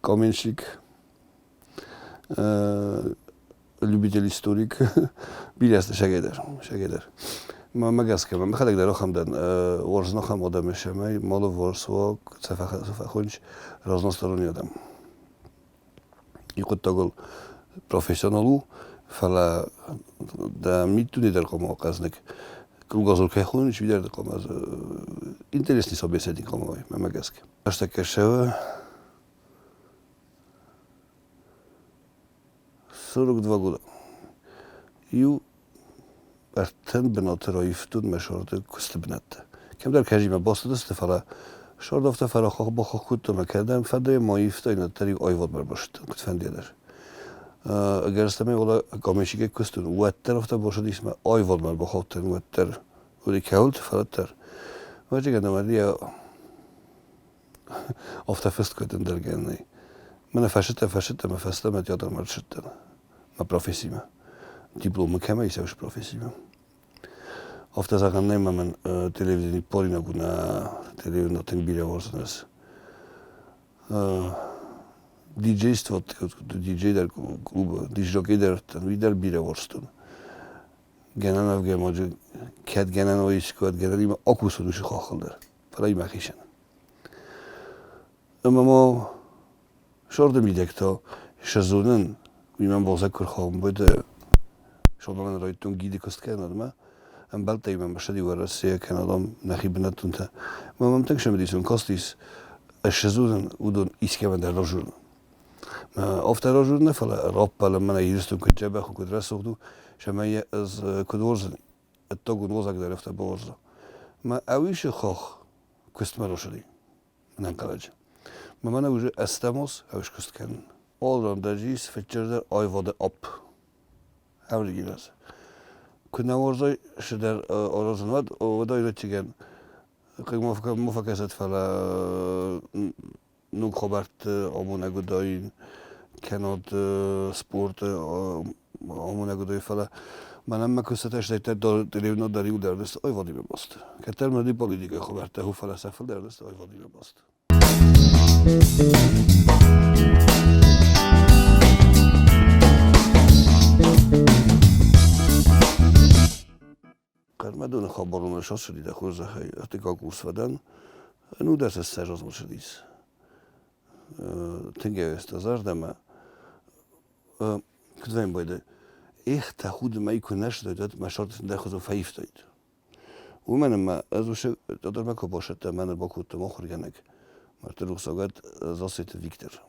Каменщик, любитель историк, бирӕ сӕгӕдӕр, сӕгӕдӕр. Мӕ гӕсгӕ, мӕхӕдӕг дӕр ахӕм дӕн, уарзын ахӕм адӕмы, цӕмӕй малы уарзуа, цӕфӕхонч разносторонний адӕм. И хъуыддагыл профессионал у, фӕлӕ дӕ миддуне дӕр хъуамӕ уа хъӕзныг. Кругозор кӕй хонынц, уый дӕр хъуамӕ интересный собеседник хъуамӕ уай, мӕмӕ гӕсгӕ. Фӕстӕггӕ ссӕуы 42 года. Иу ӕртын бынаты раивтон мӕ сӕрды куысты бынӕттӕ. Кӕмдӕр кӕрӕдзимӕ бацыдысты, фӕлӕ сӕрд афтӕ фӕрахох-бахох кодтон ӕмӕ кӕдӕм фӕдӕй ма ивтай, нӕддӕр-иу аивадмӕ ӕрбацыдтӕн, куыдфӕндыйӕ дӕр. Ӕгӕрыстӕмӕй уӕлӕ каменщикӕй куыстон, уӕддӕр афтӕ бацыдис мӕ аивадмӕ ӕрбахаудтӕн, уӕддӕр уыди кӕуылты, фӕлӕддӕр. Вӕджыгӕн ӕмӕ афтӕ фыст куыд ӕндӕр гӕнӕн нӕй. Мӕнӕ фӕсыдтӕн, фӕсыдтӕн ӕмӕ фӕстӕмӕ театрмӕ ӕрцыдтӕн мӕ профессимӕ. Дипломы кӕмӕй цӕуыс профессимӕ. Афтӕ зӕгъӕн нӕй, ӕмӕ мын телевидени поринаг у, нӕ телевидени тынг бирӕ уарзын ӕз. Диджейство, диджей дӕр клубы, диджокей дӕр, уый дӕр бирӕ уарзтон. Гӕнӕн ӕвгӕмаджы кӕд гӕнӕн уа искуы, уӕд гӕнӕнимӕ акусын уыцы хаххыл дӕр. Фӕлӕ имӕ хицӕн. Ӕмӕ ма сӕрды мидӕг та сӕ зонын, уый мӕм балцӕг куы рхауын быды, сомагӕн райдыдтон гиды куыст кӕнынмӕ, ӕмбӕлттӕй мӕм ссыди Уӕрӕсейӕ кӕнӕ дам нӕхи бынӕттонтӕ. Мӕ мӕм тынг цымыдисон кастис, ӕз сӕ зонын, уыдон искӕмӕн дӕр разурын. Афтӕ разурын нӕ, фӕлӕ раппӕлын мӕнӕ Ирыстон куыд дзӕбӕх у, куыд рӕсугъд у, цӕмӕй йӕ ӕз куыд уарзын, ӕддагон уазӕг дӕр афтӕ бауарза. Мӕ ӕуисы хох куыстмӕ рацыди ӕнӕнхъӕлӕджы. Мӕ мӕнӕ уже ӕстӕмос ӕуис куыст кӕнын. Алран дӕр ис фыццагдӕр аивады апп. Ӕвзагираз. Куы нӕ уарзай цыдӕр аразын, уӕд уӕд ӕвӕццӕгӕн хъыг ма фӕкӕсӕд, фӕлӕ ног хабӕртты амонӕг уыдаин, кӕнӕд спорты амонӕг уыдаин, фӕлӕ мӕнӕн мӕ куыстытӕ стӕй телевиденийы дӕр иу дӕр уыдысты аивадимӕ баст. Кӕддӕр мӕ политикӕйы хабӕрттӕ, фӕлӕ сӕ фылдӕр уыдысты аивадимӕ баст. Хъӕрмӕдоны хабарон ӕрсӕссыди дӕ хорзӕхӕй, ӕртыккаг курс фӕдӕн, ӕнудӕс ссӕдз ссыдис. Тынг ӕвӕстӕ зӕрдӕмӕ. Куыд вӕййы, эх, тӕхуды мӕй куы нӕ ссыдаид, уӕд мӕ сӕрты ӕндӕрхуызон фӕивтаид. Уымӕн ӕмӕ ӕз уыцы Тъотъормӕ куы бацыдтӕн, мӕн ӕрбакодта мӕ ахуыргӕнӕг Мӕрдты рухсагад Зассеты Виктор.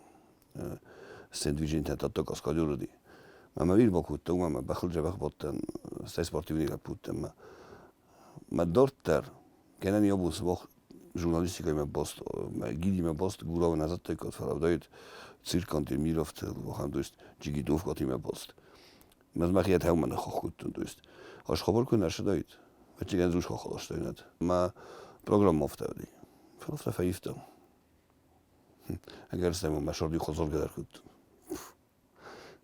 Сцендвижентӕ тадта каскадер уыди. Мӕ мӕ ӕрбакодта, уымӕ мӕ бӕхыл дзӕбӕх бадтӕн, стӕй спортивный лӕппу уыдтӕн мӕ. Мӕ дарддӕр, гӕнӕн йӕ бон сымах журналистикӕимӕ баст, мӕ гидимӕ баст Гуравы нӕ зыдтаиккат, фӕлӕ уыдаид цирканты, Мировты, ахӕм, то есть джигитовкатимӕ баст. Мӕ мӕхи ӕтӕумӕ ныххох кодтон, то есть ӕз хабар куы нӕ рцыдаид, ӕвӕццӕгӕн дзус хохоластайнад. Мӕ программӕ афтӕ уыди. Фӕлӕ афтӕ фӕивта. Ӕгӕрыстӕмӕй мӕ сӕрди хуӕдзоргӕ дӕр кодтон.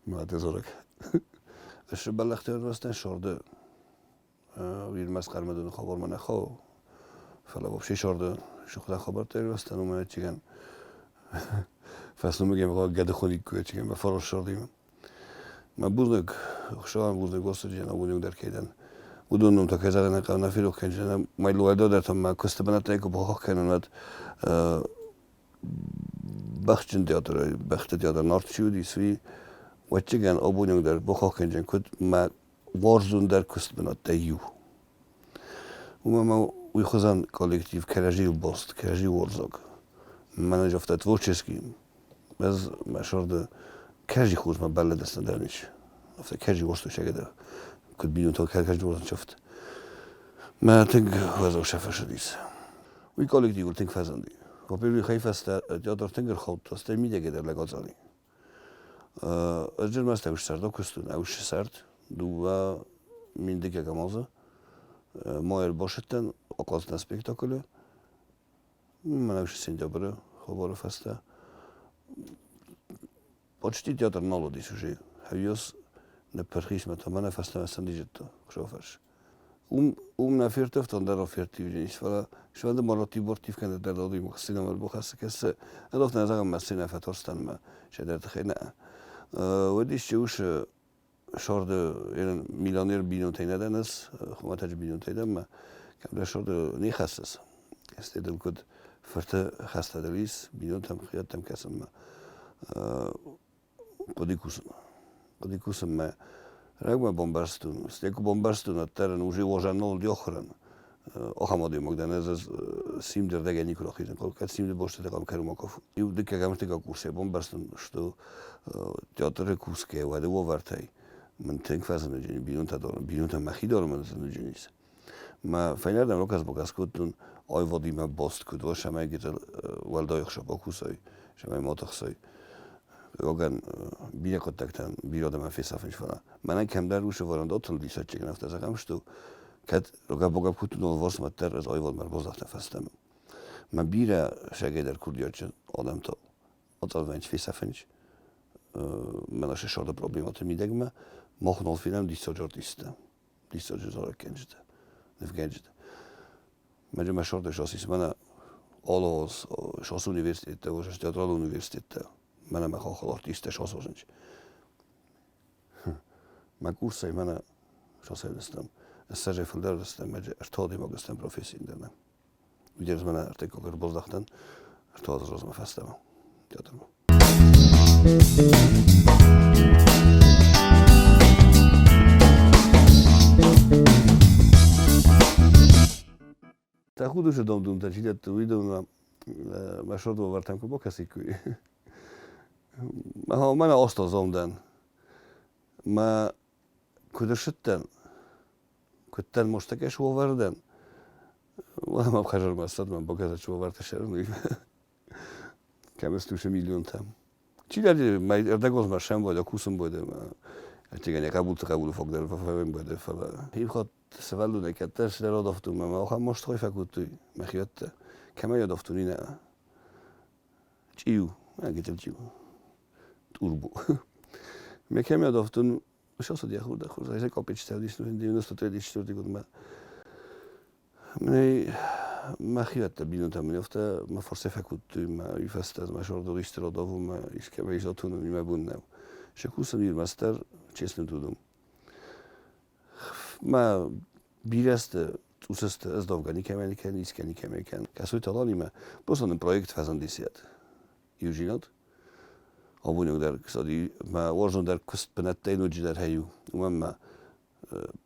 Мӕ дзорӕг. Сывӕллӕтты ӕрвӕстӕн сӕрды Ирмӕст Хъӕрмӕдоны хабармӕ нӕ хауы. Фӕлӕ вообще сӕрды сыхъуыда хабӕрттӕ ирвӕзтӕн, уымӕн ӕвӕццӕгӕн фӕсномыгӕй гӕдыхониккой ӕвӕццӕгӕн мӕ фӕрос сӕрдимӕ. Мӕ бузныг, Хуыцауӕн бузныг Господи, абон дӕр кӕй дӕн. Уыдон ном та кӕй зӕгъын ӕй хъӕуы, нӕ ферох кӕнджынӕн. Мӕ уӕлдайдӕр та мӕ куысты бынӕттӕй куы бахахх кӕнын, уӕд бӕхджын театры, бӕхты театр Нарт чи уыдис, уый ӕвӕццӕгӕн абон дӕр бахахх кӕнджын, куыд мӕ уарзондӕр куыстбынӕттӕй иу. Уымӕ ӕмӕ уый хуызӕн коллектив кӕрӕдзийыл баст, кӕрӕдзи уарзаг. Мӕнӕ афтӕ творческий Ӕз мӕ сӕрды кӕрӕдзи хорзмӕ бӕллыдыстӕн дӕр ничи. Афтӕ кӕрӕдзи уарзтой сӕгӕдӕр. Куыд бинонтӕ кӕрӕдзи уарзын Мӕ тынг уӕззау сӕ фӕсыдис. Уый коллективыл тынг фӕзынди. Во-первых, ӕй фӕстӕ театр тынг ӕрхаудта, стӕй мидӕгӕй дӕр лӕгадзани. Ӕз ӕрмӕст ӕвзӕрдӕ куыстон, ӕвзӕрд дыууӕ миндыкӕгӕм азы. Ма ӕрбасыдтӕн, акалдтӕн спектаклы. Мӕнӕ сентябры хабары фӕстӕ почти театр нал уыдис уже. Хӕвиос ныппырх ис мӕ та мӕнӕ фӕстӕмӕ сӕндидзыдта хсӕвфарс. Уым нӕ фертӕфтон дӕр офертивджынис, фӕлӕ сывӕллон моротив-бортив кӕнӕ дӕр одимох сценӕмӕ бохӕссы, ӕдох нӕ зӕгъӕм, мӕ сценӕ фӕторстан мӕ седӕр тыххӕй нӕ. Уӕд исчи усы сорды миллионер бинонтӕй нӕ дӕн ӕз, хуымӕтӕджы бинонтӕй дӕн мӕ, кӕмдӕр сорды не хӕссыс. Стӕй дыл куыд фырты хӕстӕ дыл ис, бинонтӕм, хиӕдтӕм кӕсынмӕ хъуыди кусынмӕ. Хъуыди кусынмӕ. Рагмӕ бомбӕрстон, стӕй куы бомбӕрстон, уӕддӕр ын уже уозӕн диохран. Охам одимог дӕн, ӕз симды рдӕгӕй никуы рахизын, кӕд симды бостӕ къам кӕрумаков. Иу дыккаг ӕртыккаг курсӕй бомбӕрстон, что театры кусгӕ уӕды уавӕртӕй мын тынг фӕзыныджын бинонтӕ бинонтӕ мӕхи дор мын зыныджынис. Мӕ фӕйнӕрдӕм ракӕс-бакӕс кодтон, аивадимӕ баст куыд уа, цӕмӕй гыццыл уӕлдай ӕхца бакусай, цӕмӕй ма тыхсай. Хъыгагӕн, бирӕ хъуыддӕгтӕн бирӕ адӕмӕн фесафын фӕлӕ мӕнӕн кӕмдӕр уыцы вӕрӕндотыл диссаджы афтӕ зӕгъӕм сты, кӕд рогӕбогӕ куыд алыварсмӕ дӕр ӕз аивадмӕ ӕрбаздӕхтӕн фӕстӕмӕ. Мӕ бирӕ сӕгӕйдӕр курдиатджын адӕмтӕ ацӕвӕнч, фесӕфӕнч мӕнӕ се сӕрды проблемӕты мидӕгмӕ мах нал фенӕм диссаджы артисттӕ. Диссаджы зарӕггӕнджытӕ, нывгӕнджытӕ. Мӕнӕ мӕ сӕрды сасис мӕнӕ алыгъуыз сас университеттӕ, уыз театралон университеттӕ, мӕнӕ мӕ хохыл артисттӕ сасозынч. Мӕ курсӕй мӕнӕ сасӕдыстӕм, ссӕдзӕй фылдӕр стӕм, мӕ ӕртӕ стӕм профессийы дӕр. Ugye ez мӕнӕ ӕртыккаг ӕрбаздӕхтӕн, ӕртӕ азы размӕ фӕстӕмӕ театрмӕ. Тӕхудысы дам-думтӕ чи дӕтты, уыдонмӕ мӕ сордвӕвӕртӕм куы бакӕсиккой. Мӕнӕ астазон дӕн. Мӕ куыд ссыдтӕн, куыддӕр мостӕгӕй суавӕр дӕн, уӕд мӕм хӕдзармӕ ацыд, мӕ бакӕсӕг суавӕртӕ сӕрын уый. Кӕм стусы миллионтӕ. Чидӕр мӕ ӕрдӕгозмӕ сӕмбӕлд, кусын бӕлд, ӕцӕгӕн йӕ хъӕбулты хъӕбулы фог дӕр фӕфӕмбӕлд, фӕлӕ иу хатт сывӕллонӕй кӕддӕр цыдӕр адавтон ӕмӕ ахӕм маст фӕкодтой мӕхиуӕттӕ. Кӕмӕй адавтон, уый нӕ. Чъиу, гыццыл чъиу. Турбо. Ме кӕмӕй адавтон, Сейчас odjechał do Chórza, копичте 94 година. Мӕхиуӕттӕ бинонтӕ мын афтӕ мӕ фӕрсӕй фӕкодтой, мӕ уый фӕстӕ мӕ сӕрдыл исты радавон, мӕ искӕмӕ ис атонын, мӕ бон нӕу. Сӕ кусын ирмӕстдӕр честно трудом. Мӕ бирӕ сты, цъус сты, ӕз давгӕ никӕмӕ никӕн, исгӕ никӕмӕ кӕн. Кӕсой Таланимӕ, просто нын проект фӕзындисиат. Иузинад. Абонӕг дӕр, кстати, мӕ уарзондӕр куыст бынӕттӕй ноджыдӕр хӕй у. Уымӕн мӕ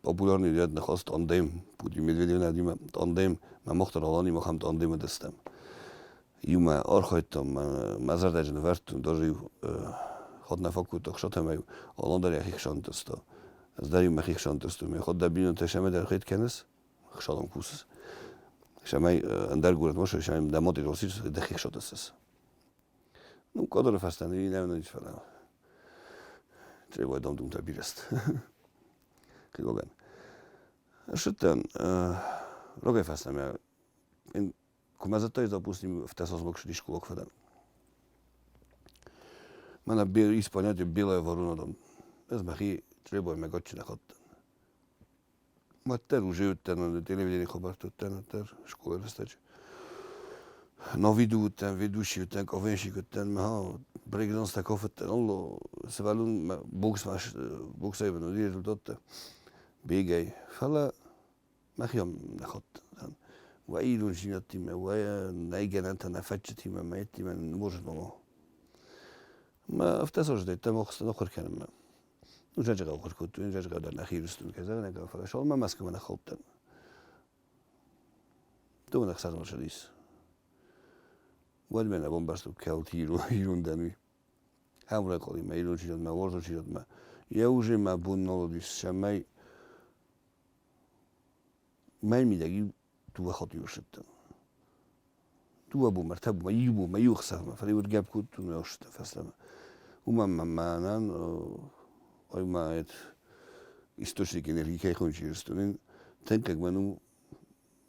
популярный ряд ныхас тандем, Путин Медведевнадимӕ тандем, мӕ мах дӕр Аланимӕ ахӕм тандем уыдыстӕм. Иумӕ архайдтам, мӕ зӕрдӕджы нывӕрдтон, даже-иу хатт нӕ фӕкодта хсатӕм, Алан дӕр йӕхи хсӕн тъыста. Ӕз дӕр-иу мӕхи хсӕн тъыстон. Мӕ хатт дӕ бинонтӕ сӕмӕ дӕр хъет кӕныс, хсалом кусыс. Сӕмӕй ӕндӕр горӕтмӕ сӕм дӕ мад росис, дӕхи хсатысыс. Ну, кадры фӕстӕ нӕ фӕлӕ Требует дам-думтӕ бирӕ сты. Хъыгагӕн. Ссыдтӕн рогӕй фӕстӕмӕ. Куы мӕ зыдтай, допустим, в Тасосбок школок фӕдӕн. Мӕнӕ есть понятие белая ворона дам. Ӕз мӕхи требуем гаччы нӕ хаттӕн. Уӕддӕр уже уыдтӕн, телевиденийы хабӕртты уыдтӕн, уӕддӕр скъолайы рӕстӕджы. На виду уыдтӕн, ведущий уыдтӕн, КВНщик уыдтӕн, мӕ брейкданстӕ кафыдтӕн, алло, сывӕллон бокс боксӕй бын уыди результаттӕ бегӕй. Фӕлӕ мӕхи ам нӕ хаттӕн. Уӕ ирондзинӕдтимӕ, уӕ нӕй гӕнӕнтӕ нӕ фӕччытимӕ, мӕ йедтимӕ может мама. Мӕ афтӕ сӕздӕйттӕ мах ахуыр кӕнынмӕ. Зӕджыхъӕу ахуыр кодтой, Зӕджыхъӕу дӕр нӕхи Ирыстон кӕй зӕгъинаг, фӕлӕ Шалмӕ Мӕскуымӕ нӕ хаудтӕн. Дыууын ӕхсӕзмӕ ссыдис. Уӕд мӕ нӕ бамбӕрстон, кӕуылты ирон дӕн, уый. Ӕмрӕкъолимӕ, ирон чизӕдмӕ, уарзон чизӕдмӕ. Йӕ уже мӕ бон нал уыдис, цӕмӕй мӕ мидӕг иу дыууӕ хатты ссыдтӕн. Дыууӕ бонмӕ, ӕртӕ бонмӕ, иу бонмӕ, иу ӕхсӕвмӕ, фӕлӕ иу ӕргӕпп кодтон, ссыдтӕн фӕстӕмӕ. Уымӕн мӕ мӕнӕн ой ма это источник энергии кӕй хончи Ирыстонӕн тынг мӕн у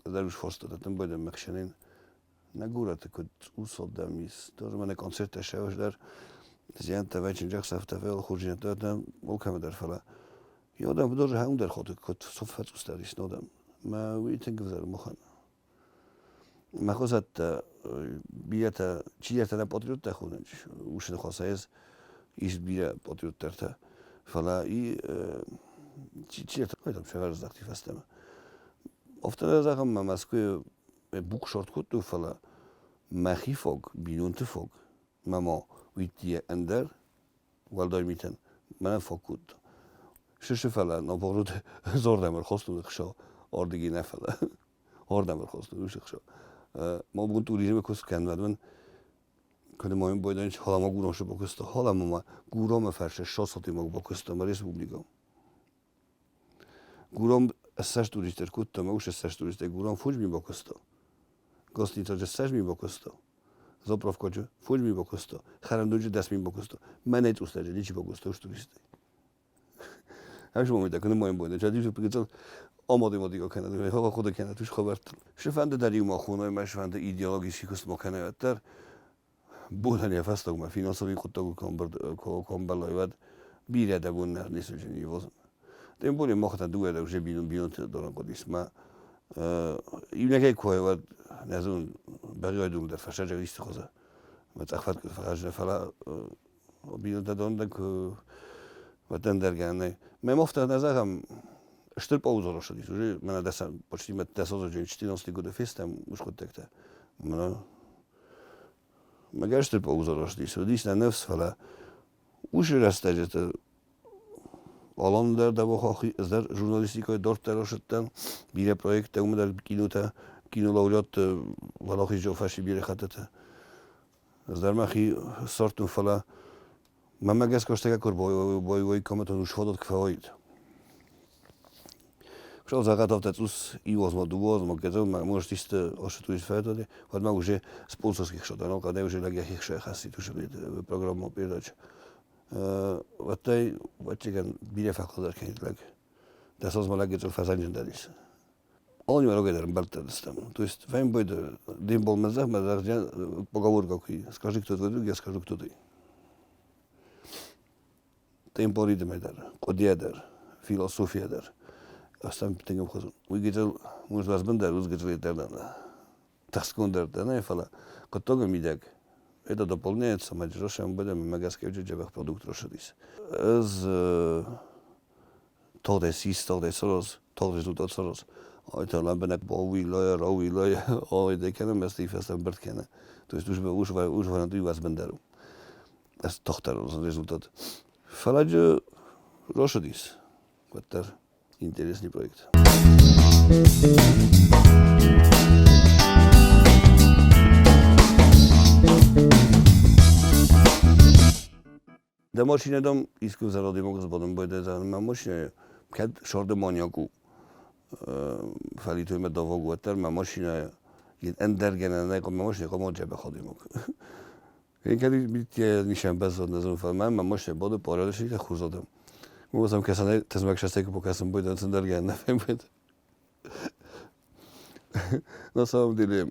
ӕдӕр ус фарстатӕ тынг ме хсӕнӕн нӕ горӕты куыд цъус адӕм ис, тоже мӕнӕ концерттӕ сӕвӕздӕр зиӕнттӕ вӕйчын ӕхсӕвтӕ фӕлӕ хорздзинӕдтӕ алкӕмӕ дӕр, фӕлӕ йодӕм тоже хӕм дӕр хоты куыд фӕцъусдӕр ис нодӕм. Мӕ уый тынг ӕвзӕр махӕн. Мӕ хозӕттӕ бирӕтӕ, чидӕртӕ нӕ патриоттӕ хонынц, уыцы ныхасӕй ӕз ис бирӕ патриоттӕртӕ, фӕлӕ и чидӕртӕ там сӕвӕрздӕхти фӕстӕмӕ. Афтӕ зӕгъӕм, мӕ Мӕскуыйы букшорт кодтой, фӕлӕ мӕхи фаг, бинонты фаг, мӕ ма уидтийӕ ӕндӕр уӕлдай митӕн мӕнӕн фаг кодта. Сысы фӕлӕ наоборот зордӕм ӕрхостон ӕхсӕв, ардыги нӕ фӕлӕ ордӕм ӕрхостон уыцы ӕхсӕв. Ма бон туризмы куыст кӕнын мын куыд ма бойдан халама гуросы бакуыста, халама ма гуромы фӕрсы сосотимаг бакуыста ма республика. Гуром ссӕст туристер кодта, ма уш ссӕст туристер гуром фуджми бакуыста. Гостиница ссӕст ми бакуыста. Заправкаджы фондз мин бакуыста, хӕрӕндонджы 10 мин бакуыста, мӕнӕй цъустӕджы ничи бакуыста уыцы туристӕй. Ӕз момент кӕны мойын бон, ча дивжы амадимадига кӕнӕ, хъуыды кӕнӕ, туш хабӕрттыл. Сыфӕнды дӕр иумӕ хоной, мӕ сыфӕнды идеологический куыст ма кӕнай, уӕддӕр бонӕн йӕ фӕстагмӕ финансовый хъуыддагыл куы ӕмбӕлай, уӕд бирӕ дӕ бон нӕ ницы ивозын. Тем более махӕн дыууӕ дӕр уже бинонты доран хъуыдис. Мӕ иунӕгӕй куы уай, уӕд нӕ зонын, бӕргӕ дӕр фӕсаджаг исты хуызы. Мӕ цъӕх фӕткъуы фӕхӕссын, фӕлӕ бинонтӕ дон дӕр куы уӕд ӕндӕр гӕнӕн нӕй. Мӕм афтӕ нӕ зӕгъӕм, стыр пауза рацыдис уже мӕнӕ дӕсӕм, почти мӕ дӕсазы 14 годы фестӕм уыцы хъуыддӕгтӕ. Мӕнӕ мӕ гӕсты пауза рацыдис, уыдис нӕ ныфс, фӕлӕ уыцы рӕстӕджыты Алан дӕр дӕбӕх ӕз дӕр журналистикӕйы дарддӕр рацыдтӕн, бирӕ проекттӕ, уымӕ дӕр кинотӕ, кинолауреатты уӕлахизы фӕрцы бирӕ хӕттыты. Ӕз дӕр мӕхи ссардтон, фӕлӕ мӕнмӕ гӕсгӕ стӕгӕ куы ӕрбауой комӕтон ус фадат куы фӕуаид. Куы загъат афтӕ цъус иу азмӕ, дыууӕ азмӕ, кӕдзӕн может исты ошитуис фӕтоди, уӕд ма уже спонсорских шатанал, когда уже лӕг йӕхи хсӕй хӕссид уыцы программа передача. Уӕддӕй ӕвӕццӕгӕн бирӕ фӕхуыздӕр кӕнид лӕг. Дӕ созмӕ лӕг гыццыл фӕзӕнджындӕр ис. Они рогой ӕмбӕлттӕ То есть фембойды дем бол мӕ зӕгъ, поговорка какой. Скажи, кто твой друг, я скажу, кто ты. Темпоридмӕ дӕр, къуыдийӕ дӕр, философийӕ дӕр. Aztán tengem hozom. Úgy гыццыл, most az bender, úgy гыццыл дӕр тыхстгонд дӕр нӕ, фӕлӕ хъуыддагы мидӕг это дополняется, мӕ будем мӕ гӕсгӕ дзӕбӕх продукт росадис. Ӕз тагъд сис, тагъд сороз, тагъд результат сороз. Ajta лӕмбынӕг баууилая, рауилая, ой, кӕнӕм, ezt így aztán кӕнӕ. То есть уж вариант вас бендеру. Ez тагъддӕр результат. Фӕлӕ росадис. Уӕддӕр интересный проект. De машинӕдӕм искуы зӕрӕдимаг сбадын байдайдзӕн. Мӕ машинӕ кӕд сӕрды маньяк у, фӕлитой мӕ давӕг, уӕддӕр мӕ машинӕ ӕндӕр гӕнӕн нӕй, мӕ машинӕ хъуамӕ дзӕбӕх адӕймаг. Én mit nişan bezzadnezem fel, мӕ машинӕ бады порядочный хорз адӕм. Уым кӕсӕн тызмӕг шастайка покӕсын бойдан цындӕр гӕнӕн нӕ фембӕлд. На самом деле,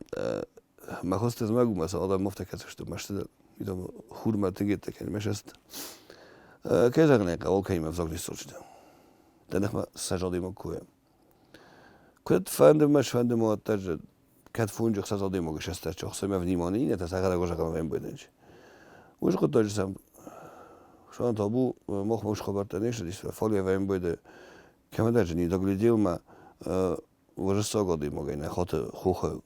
мӕ хос тызмӕг у, мӕ адӕм афтӕ кӕсысты, мӕсты дӕн, хурмӕ тынгеттӕ кӕнын, мӕ шест. Кӕй зӕгъын ӕй хъӕуы, кӕимӕ взаг не сцочты. Дӕ ныхмӕ сӕ адӕймаг куы Куыд фӕнды мӕ сфӕнды ма уӕддӕр кӕд фонджы ӕхсӕз адӕймаги сӕстӕрчы ӕхсӕмӕ внимание иннӕтӕ сӕхӕдӕг озӕгъӕн фембӕлдӕнчи. Уыцы хъуыддаджы сӕм Шан табу махмӕ уыцы хабӕрттӕ не ссыдис, фӕлӕ фембӕлды кӕмӕдӕр не доглядел мӕ уырыссаг адӕймагӕй нӕ хаты хохы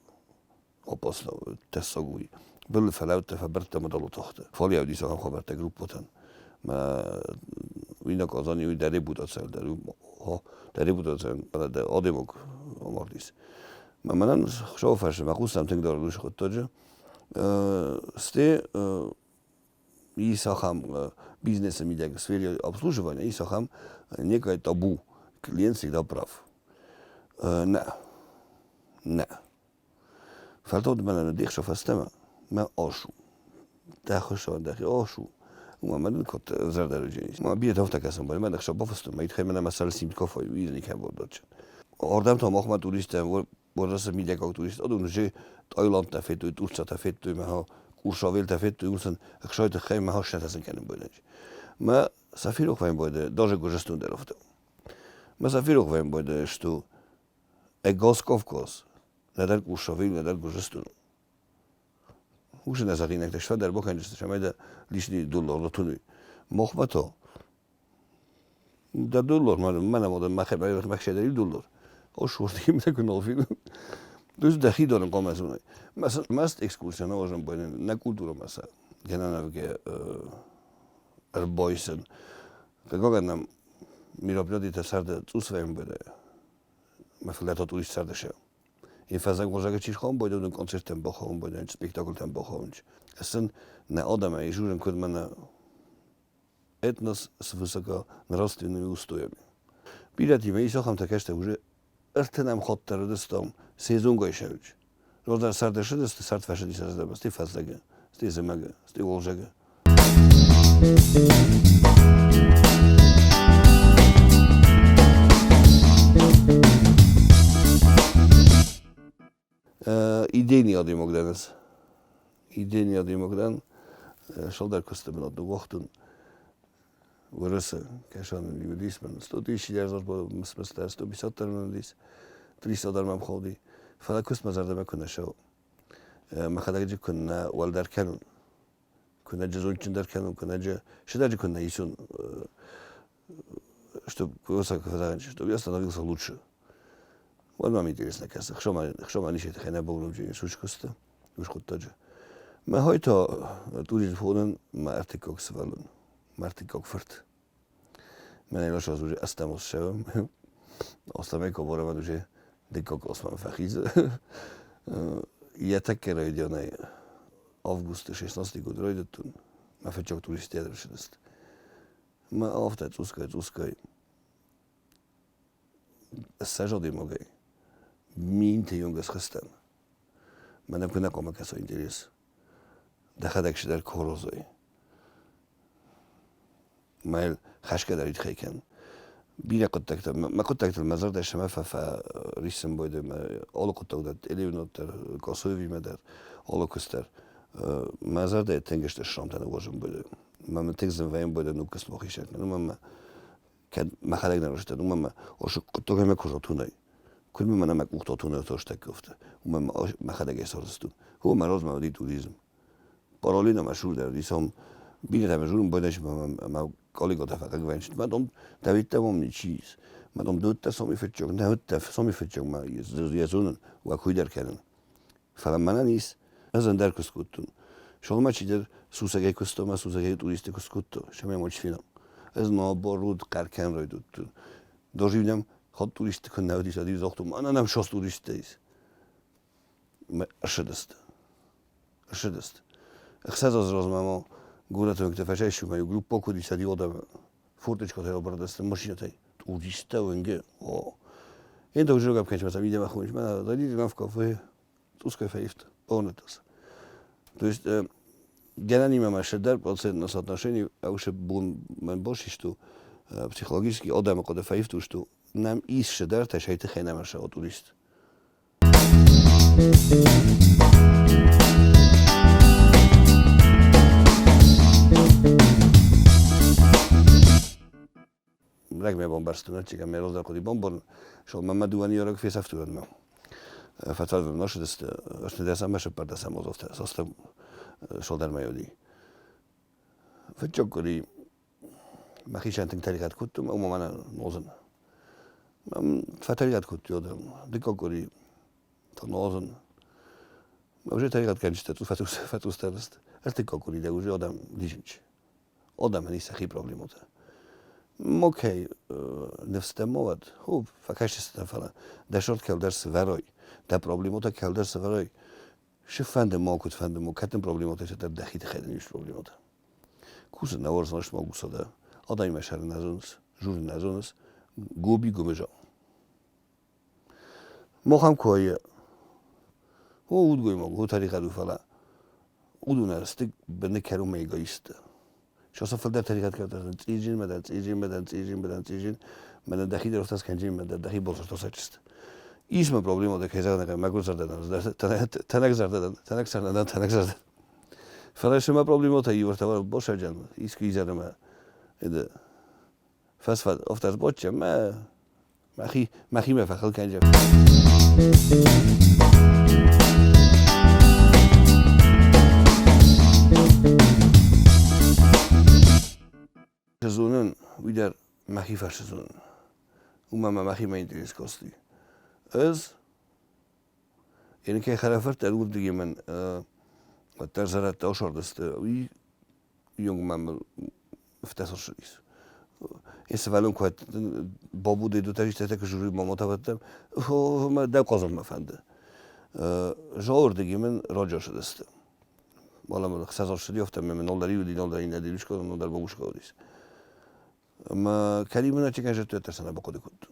опасно тӕссаг уый. Былы фӕлӕудтӕ фӕбырдтӕ ӕмӕ далутахты. Фӕлӕ уыдис ахӕм хабӕрттӕ группӕтӕн. Мӕ уый нӕ Казани уый дӕ репутацийӕн дӕр дӕ репутацийӕн дӕ адӕймаг амардис. Мӕ мӕнӕн Хуыцауы фӕрцы мӕ хъус сӕм тынгдӕр уыцы хъуыддаджы. Стӕй ис ахӕм бизнесы мидӕг сфере обслуживания, ис ахӕм некое табу. Клиент всегда прав. Нӕ. Нӕ. Фӕлтау мӕнӕн де хсӕв фӕстӕмӕ мӕ ас у. Дӕ хуыссӕн дӕхи ас у. Уымӕ мӕ нын куыд зӕрдӕрыджын ис. Ма бирӕ афтӕ кӕсын мӕ ӕхсӕв бафыстон, мӕ итхӕй мӕнӕ мӕ сӕр симт кафай, уый никӕм бордатчын. Ардӕм та махмӕ туристтӕ Уӕрӕсе мидӕггаг турист адон уже Таиландтӕ федтой, Турциятӕ федтой, мӕ Куршавелтӕ федтой, уым ӕхсай тыххӕй мӕ хӕснӕтӕ сын кӕнын байдайынц. Мӕ сӕ ферох вӕййын байдайы, даже Гуырдзыстон дӕр афтӕ. Мӕ сӕ ферох вӕййын байдайы, что Ӕгас Кавказ, нӕдӕр Къуссавил, нӕдӕр Гуырдзыстон. Усы нӕ зӕгъинӕгтӕ сфӕдӕр бакӕнджысты, цӕмӕй дӕ лишний доллар ратуной. Махмӕ та дӕ доллар, мӕнӕ ма дӕ мӕхӕ иу доллар. Осурдимӕ куы нал фенын. То есть дӕхи дарын хъуамӕ зонай. Маст экскурсия науазӕн бойнӕн нӕ культурӕмӕ сӕ гӕнӕн ӕрбайсын. Хъыгагӕн нӕм мероприятитӕ сӕрды цъус вӕййын байдайы. Мӕ фылдӕр турист сӕрды сӕ. Én фӕззӕг чи схон бойдон концерттӕм бахауын бойдон, спектакльтӕм бахауын. Сын нӕ адӕмӕй журын куыд мӕнӕ этнос с высоконравственными устоями. Бирӕтимӕ ис ахӕмтӕ кӕстӕ уже ӕртынӕм хатт дӕр уыдыстӕм сезонгай сӕвджы. Раздӕр сӕрды сыдысты, сӕрд фӕсыдис раздӕр, стӕй фӕззӕгы, стӕй зымӕгы, стӕй уалдзӕгы. Идейный адӕймаг дӕн ӕз. Идейный адӕймаг дӕн. Шалдар куысты бынат ныууагътон. Уырысы кӕсӕн уыдис мӕн 100 000 мысмыстӕ, 150 дӕр мын уыдис, 300 дӕр мӕм хауди. Фӕлӕ куыст мӕ зӕрдӕмӕ куы нӕ цӕуы. Мӕхӕдӕг куы нӕ уӕлдӕр кӕнон, куы нӕ зондджындӕр кӕнон, куы нӕ сыдӕджы куы нӕ исон, чтобы чтобы я становился лучше. Уӕд мӕм интересно кӕсы, хсӕмӕ ничи тыххӕй нӕ бауромджын сусгуысты, ус хъуыддаджы. Мӕ хой та туризм хонын мӕ ӕртыккаг сывӕллон, мӕ ӕртыккаг фырт. Мӕнӕ раз уже ӕстӕм ссӕуӕм. Остамӕй коборӕмӕ уже дыккаг Осман фӕхизы. Йӕ тӕккӕ райдианӕй августы 16 год райдыдтон. Мӕ фыццаг туристтӕ ӕрцыдысты. Мӕ афтӕ цъусгай-цъусгай ссӕдз адӕймагӕй минты онг ӕсхызтӕн. Мӕнӕ куы нӕ хъуамӕ кӕса интерес. Дӕхӕдӕг цыдӕр корозой. Мӕ хӕсгӕ дӕр итхӕй кӕн. Бирӕ хъуыддӕгтӕ, мӕ хъуыддӕгтыл мӕ зӕрдӕ сӕмӕ фӕриссын бойдӕ, мӕ алы хъуыддаг дӕр, телевизор дӕр, Косовимӕ дӕр, алы куыст дӕр. Мӕ зӕрдӕ тынг стыр срамтӕ ныууазын бойдӕ. Мӕ мын тынг зын вӕййын бойдӕ нуккуыст мохисӕг. Уымӕн мӕ кӕд мӕхӕдӕг нӕ рыстӕн, уымӕн мӕ ошо хъуыддагӕй мӕ куы затунай. Куыд мӕ мӕ къухтӕ тунай тостӕг уымӕн мӕхӕдӕг ӕсӕрдзыстун. Хо мӕ размӕ уыди туризм. Параллельно мӕ шур дӕр уыди, сом бирӕтӕ мӕ журын бойдӕ мӕ коллеготӕ фӕхъыг Мӕ дом Давидтӕ уым ничи ис. Мӕ дом дудтӕ соми фыццаг, нӕ уыдтӕ соми фыццаг мӕ йӕ зонын, уӕ куй дӕр кӕнын. Фӕлӕ мӕнӕн ис, ӕз ӕндӕр куыст кодтон. Шолмӕ чидӕр сусӕгӕй куыстон ӕмӕ сусӕгӕй туристы куыст кодтон, сӕмӕ мочфином. Ӕз наоборот хъӕр кӕнын райдыдтон. Доживнӕм хатт туристты куы нӕ уыдис, уӕд-иу загътон, мӕнӕ нӕм шост туристтӕ ис. Ӕрцыдысты. Ӕрцыдысты. Ӕхсӕз азы размӕ ма горӕты уынгты фӕсайсумӕ иу группа куыд ис, уӕд адӕм форточкӕтӕй ӕрбадысты машинӕтӕй. Туристтӕ уынги. О. Это уже как конечно, видимо, хуй. Зайдите нам в кафе, Тускай фӕивта, бауырныдта. То есть гӕнӕнимӕ ма дӕр процентное соотношение ӕвсе бон мӕн босисту психологически адӕмы хъуыды фӕивтусту нӕм ис цыдӕртӕ, сӕй тыххӕй нӕм ӕрцӕуы турист. Рӕгмӕ бамбӕрстон, ӕртиккаг мӕ раздӕр хъуыди бамбарын, шо мӕ дыууӕ ныййарӕг фесӕфтуӕнмӕ. Фӕцӕрдӕм нӕсыдысты, ӕртындӕс ӕмӕ цыппӕрдӕсӕм азы состӕм шолдӕрмӕ уыди. Фыццаг къуыри мӕхицӕн тынг тӕригъӕд кодтон, ӕмӕ мӕнӕ нозын. Фӕтӕригъӕд кодтой адӕм. Дыккаг къуыри та нозын. Уже тӕригъӕдгӕнджытӕ фӕцъустӕ сты. Ӕртыккаг къуыри дӕр уже адӕм дисынч. Адӕмӕн ис сӕхи проблемӕтӕ. Окей, ныфс дӕм ма уӕд, ху, фӕкӕсдзыстӕм, фӕлӕ дӕ сорт кӕлдӕр сывӕрой, дӕ проблемӕтӕ кӕлдӕр сывӕрой, шы фӕнды ма, куыд фӕнды ма, кӕд дын проблемӕтӕ ис, дӕхи тыххӕй дын ис проблемӕтӕ. Кусын нӕ уарзын, ма гуса дӕ. Адӕмимӕ сӕрын нӕ зоныс, журын нӕ зоныс, гоби гуымыза. Махӕн куы вӕййы, о удгоймаг, о тӕригъӕд у, фӕлӕ уыдон сты быны кӕронмӕ эгоисттӕ. Сӕ фылдӕр тӕригъӕд кӕнынц цъиджинмӕ дӕр, цъиджинмӕ дӕр, цъиджинмӕ дӕр, цъиджин, мӕнӕ дӕхи дӕр ӕфтӕ скӕнджинмӕ дӕр, дӕхи болсыртосачысты. Ис мӕ проблема, дӕ кӕй зӕгъын, мӕгуыр зӕрдӕ дӕн, тӕнӕг зӕрдӕ дӕн, тӕнӕг зӕрдӕ дӕн, тӕнӕг зӕрдӕ. Фӕлӕ сымӕ проблемӕтӕ иуӕртӕ босӕджан, искуы изӕрмӕ фӕсфӕд офтӕ сбочча мӕ. Мӕхи, мӕхимӕ фӕхыл кӕнджа. Зонын, уый дӕр мӕхи фӕрцы зонын. Уымӕ мӕ мӕхимӕ интерес кости. Ӕз Еныкӕй хӕрӕфырт ӕруырдыги мӕн уӕддӕр зӕрӕдтӕ осордысты, уый иунгмӕ мыл фтӕсырсыдис. Сывӕллон куы бабуды дутӕ куы жюри мамотаваттам, мӕ дӕ хъазынмӕ фӕнды. Жоуырдыги мын роджосыдысты. Вала мыл хсӕзосыди, афтӕ мӕ нолдӕр иуди, нолдӕр иннӕ дивишко, нолдӕр бабушка уыдис. Ӕмӕ кӕд именно чеканжетты ӕртӕсӕнӕ бахъуыды кодтон.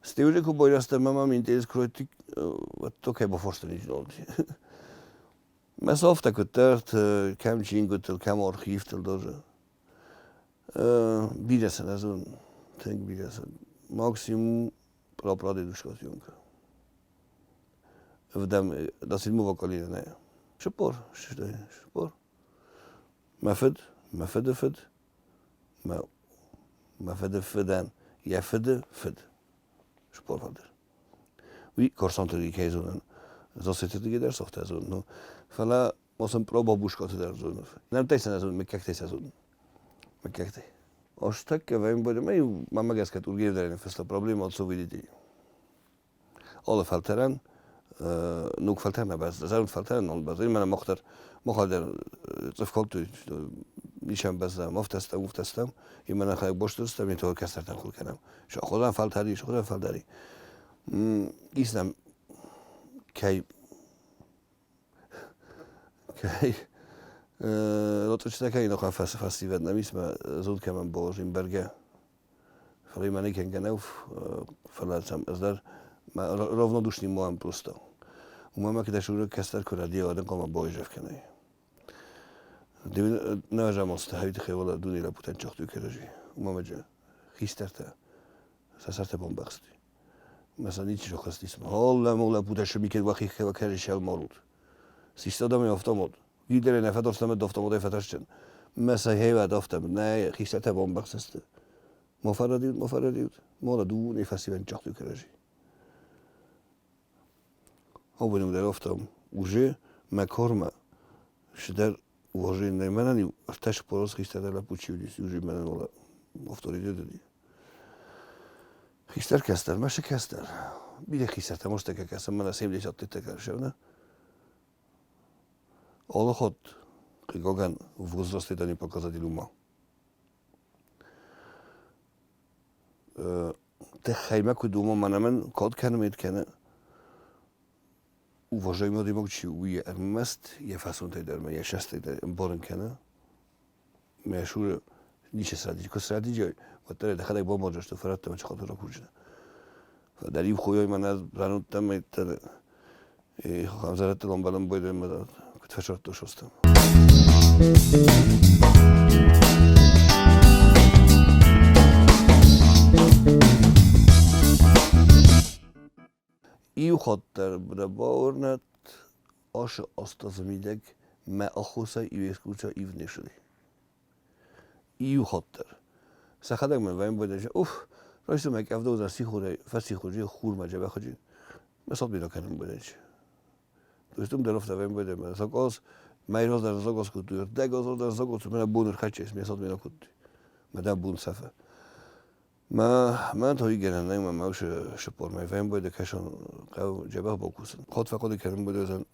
Стеуже ку бойрастӕ мама интерес кройти, то кӕй бафорстан изнолди. Мӕ софта куыддӕрт, кӕм чингуытыл, кӕм архивтыл тоже. Бирӕ сӕ нӕ зонын, тынг бирӕ сӕ. Максимум прапрадедушка съемка. Ӕвдӕм до седьмого колена нӕ. 40, 40. Мӕ фыд, мӕ фыды фыд, мӕ, мӕ фыды фыдӕн йӕ фыды фыд. 40 фӕлтӕр. Уый Корсонты кӕй зонын, Зассеты дӕр сохтӕ зонын, ну, фӕлӕ ма прабабушкаты дӕр зонын. Нӕмттӕй сӕ нӕ зонын, мыггӕгтӕй сӕ зонын. Мыггӕгтӕй. Ӕз тӕккӕ вӕйм мӕ гӕсгӕ Тургенев дӕр ныффыста проблема отцов и детей. Алы фӕлтӕрӕн ног фӕлтӕр нӕ бӕззы, зӕронд фӕлтӕрӕн нал бӕззы. Мӕнӕ мах дӕр, мах дӕр цъыф калдтой, ничӕм бӕззӕм, афтӕ стӕм, уфтӕ стӕм, и мӕнӕ хайг бостыр стӕм, и то кӕстӕртӕн хур кӕнӕм. Сахуыран фӕлтӕри, сахуыран фӕлтӕри. Ис нӕм кӕй кӕй лотъычтӕ кӕй нохӕн фӕсивӕд нӕм ис, мӕ зуд кӕмӕн боложим бӕргӕ. Фӕлӕ мӕ не кӕнгӕ нӕу, фӕлӕ сӕм ӕз дӕр равнодушный муам просто. Уымӕ мӕ кӕдӕр шуры кӕстӕр куы радио адӕм хъуамӕ боизӕф кӕнай. Нӕ хайты хевала дуне лӕппутӕн чахтуй кӕрӕзи. Уымӕ мӕ хистӕртӕ сӕ сӕртӕ бомбӕхсти. Мӕ сӕ ничи сохӕстис. Холла мула лӕппутӕ шумикет вахи хева кӕри шел морут. Систадам автомат. Гитлер нӕ фӕдорстам автоматӕй фӕтӕрсджын. Мӕ сӕ хева автомат. Нӕ хистӕртӕ бомбӕхсысты. Ма фӕрӕдиут, ма фӕрӕдиут. Мола дуне фӕсивӕн чахтуй кӕрӕзи. Абонем дӕр афтӕ уже мӕ кормӕ сидӕр уважение мӕнӕн иу ӕртӕ шпорос хистӕр лӕппу чи уыдис, уже мӕнӕн уала авторитет уыди. Хистӕр кӕстӕр, мӕ шы кӕстӕр. Бирӕ хистӕртӕ мостӕ кӕсӕм, мӕнӕ 70 тетӕ кӕсӕм, Алы хатт, хъыгагӕн, возраст это не показатель ума. Тыххӕй мӕ куыд уымӕ мӕнӕ мӕн код кӕны мед кӕны уважаемый адӕймаг чи у, уый ӕрмӕст йӕ фӕсонтӕй дӕр ӕмӕ йӕ сӕстӕй дӕр ӕмбарын кӕны. Мӕ шуры ничи срӕдиджы. Куы срӕдиджы, уӕддӕр дӕхӕдӕг бамбардзысты фӕрӕттӕ ӕмӕ чыхъаты ракурджыны. Фӕлӕ иу хойой мӕнӕ ранудтам ӕмӕ хӕмзӕрӕтты ломбалӕн бойдӕй ӕмӕ куыд фӕсырдтой состӕм. Иу хатт дӕр нӕ бауырнӕд, ашы 8 азы мидӕг мӕ аххосӕй иу экскурсия ивд не ссыди. Иу хатт дӕр. Сӕхӕдӕг мын вӕййын уф, райсомӕй къӕвда уыдзӕн сихорӕй, фӕссихорӕй хурмӕ дзӕбӕхаджы. Мӕ цот бирӕ кӕнын бадӕнчы. То есть дӕр афтӕ вӕййын бадӕн, мӕ заказ, мӕ раздӕр заказ кодтой, ӕрдӕг аз раздӕр заказ, мӕ бон ӕрхӕццӕ мӕ цот бирӕ кодтой. Мӕ дӕ бон сӕфы. Мӕ мӕ тойгӕнӕн мӕ мӕ шыппормӕ вӕййын бадӕ кӕсон хъӕу дзӕбӕх бакусын. Хатт фӕхъуыды кӕнын бадӕн,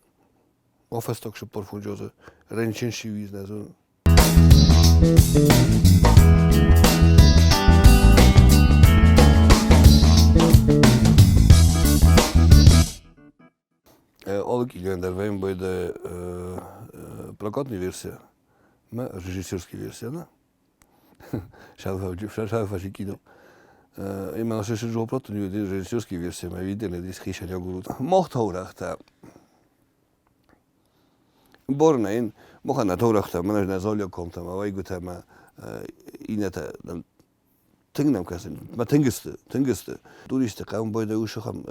ма фӕстаг 45 азы рынчын сиуиз нӕ зонын. Алы килийӕн дӕр вӕййын байдайы прокатный версия мӕ режиссерский версия, нӕ? Шалфа кино. Именно шеше жопрат режиссерский версия мӕ видели здесь хища агурут. Мах таурӕгътӕ. Борна ин махӕн нӕ таурӕгътӕ, мӕнӕ нӕ залиаг комтӕ, мӕ уӕйгутӕ, мӕ иннӕтӕ тынг нӕм кӕсын. Мӕ тынг сты, тынг сты. Туристы хъӕуын бойдӕ усухам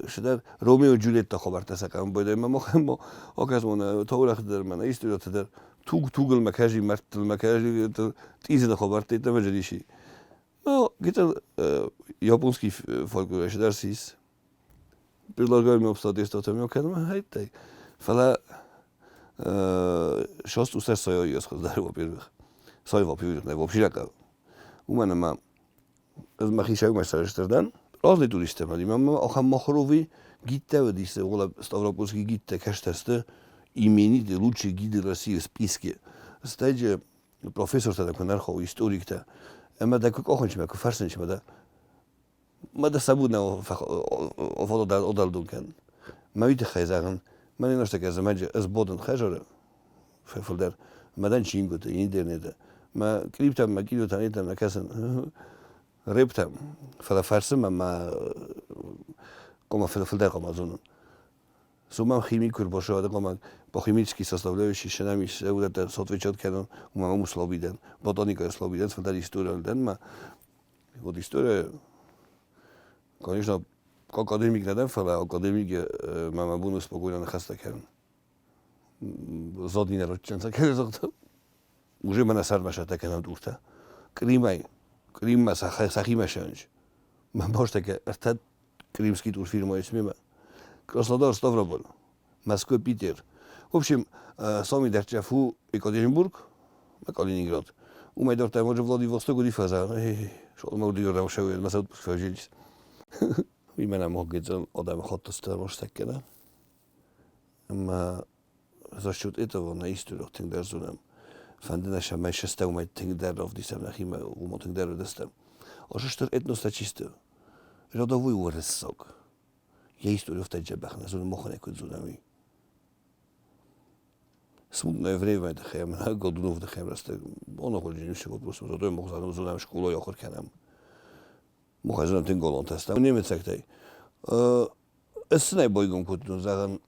шыдӕр Ромео Джульетта хабӕрттӕ сӕ хъӕуын бойдӕ мӕ махӕн акӕсмон таурӕгъты дӕр мӕ историяты дӕр туг тугыл мӕ кӕси, мӕрдтыл мӕ кӕси, тъизыны хабӕрттӕ ӕмӕ джиси. Где-то японский фольклор дӕр сис. Предлагаю мне обстоятельства мёкӕнмӕ Фӕлӕ шост усе соёйос хуыздӕр, во-первых. Сой во-первых, не вообще Уымӕн ӕмӕ ӕз мӕхи сӕумӕ сӕрыстыр дӕн. Разный туристтӕ мӕ ахӕм махровый гидтӕ уыдис, Ставропольский гидтӕ кӕстӕр сты, именитые лучшие гиды России в списке. Стӕй же профессортӕ дӕ куы нӕ рхауы, историктӕ. Ӕмӕ дӕ куы къахынчмӕ, куы фӕрсынчмӕ дӕ, ма дӕ сабуд нӕ одӕлдон кӕн. Мӕ уый тыххӕй зӕгъын, мӕ не ностӕ зымӕджы ӕз бодын хӕзары фылдӕр. Мӕ дӕн чингуыты, интернеты. Мӕ клиптӕм, мӕ кинотӕм, нетӕм нӕ кӕсын. Рептӕм. Фӕлӕ фӕрсы мӕ мӕ хъуамӕ фылдӕр хъуамӕ зонын. Сумам химик куы рбашуа, хъуамӕ по химической составляющей шенам ис уыдӕттӕ сотвечат кӕнын, уымӕ мӕ условидӕн, ботаникӕйы условидӕн, фылдӕр история дӕн мӕ. Вот история, конечно, академик нӕ дӕн, фӕлӕ академик мӕ мӕ бон спокойно ныхӕстӕ кӕнын. Зодни народ загъта. Уже мӕнӕ сӕрмӕ сӕттӕ кӕнӕм дуртӕ. Къримӕй, Къриммӕ сӕхимӕ сӕнч. Мӕ бостӕ ӕртӕ Крымский турфирмӕйы мемӕ. Краснодар, Ставрополь, Москва, Питер. В общем, сами дӕрддзӕф у Екатеринбург, Калининград. Уымӕй дарддӕр ма Владивосток уыди фӕза. Шолма уыди рӕусӕуӕн, мӕ отпуск фӕзилис. Уый мӕнӕ моггедзӕн адӕмы хаттыстӕ ростӕг кӕнӕ. Ӕмӕ за счет этого нӕ историйыл тынгдӕр зонӕм. Фӕнды нӕ цӕмӕй сыстӕм тынгдӕр равдисӕм нӕхимӕ, уымӕ тынгдӕр уыдыстӕм. Ӕз стыр этностӕ чи сты? Рядовой уырыссаг. Йӕ истори афтӕ дзӕбӕх нӕ зоны, махӕн куыд зонӕм, уый. Смутное время тыххӕй ӕмӕ Годунов тыххӕй рӕстӕг ӕнахуырджын ис вопрос, зато мах зонӕм школайы ахуыр кӕнӕм. Мах зонӕм тынг галантӕ стӕм немецӕгтӕй. Ӕз сын ӕй байгом кодтон, зӕгъӕн,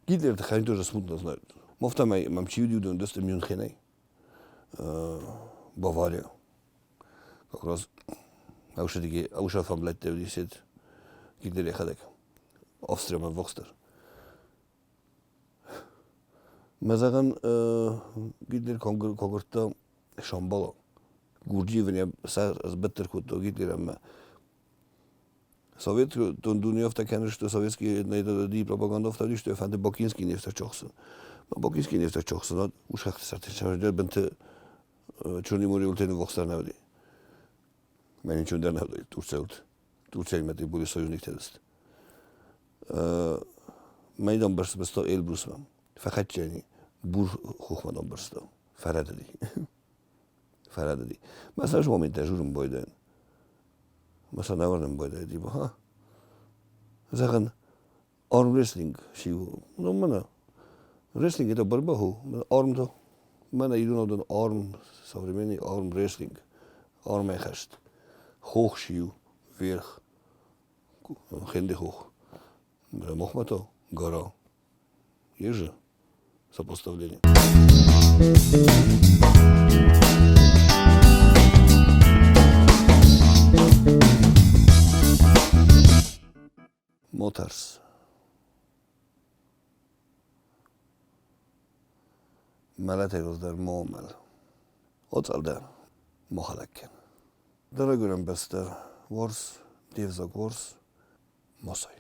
Гитлер тыххӕй тоже смутно знают. Афтӕмӕй мӕм чи уыди, уыдон уыдысты Мюнхенӕй, Бавария. Как раз ӕвсӕфӕмблӕттӕ уыдис Гитлер йӕхӕдӕг. Австриямӕ ӕввахсдӕр. Мӕ зӕгъӕн, Гитлер куы Шамбала. Гурджиевӕн йӕ сӕр ӕзбӕттӕр кодта Гитлер ӕмӕ Советон дуне афтӕ кӕны, что советский пропаганда афтӕ уыдис, фӕнды Бакинский нефтӕ чохсын. Бакинский нефтӕ чохсын, ушахты сӕрты сӕрдӕр бынты Черный море уылты ныввахсдӕр нӕ уыди. Мӕ ничего дӕр нӕ уыди Турцийы Турцияимӕ ты были союзниктӕ дыст. Майдан бӕрцбӕста Эльбрусмӕ. Фӕхӕццӕ бур хохмӕ бӕрста. Фӕрӕдыди. Фӕрӕдыди. Мӕ цас моменттӕ журын бойдӕн. Мӕ сӕнӕвӕрдӕн байдайы типа, ха? Зӕгъын, армрестлинг сиу. Ну, мӕнӕ рестлинг это борьба ху. Арм то. Мӕнӕ ирон адӕн арм, современный арм рестлинг. Армӕй хӕст. Хох сиу, вверх. Хенде хох. Мохмӕ то гора. Есть же сопоставление. Мотарс. Мӕлӕтӕй раздӕр ма амӕл. Ацӕл дӕ махалӕг кӕн. Дӕ райгуырӕн бӕстӕ уарз, де взаг уарз, ма сай.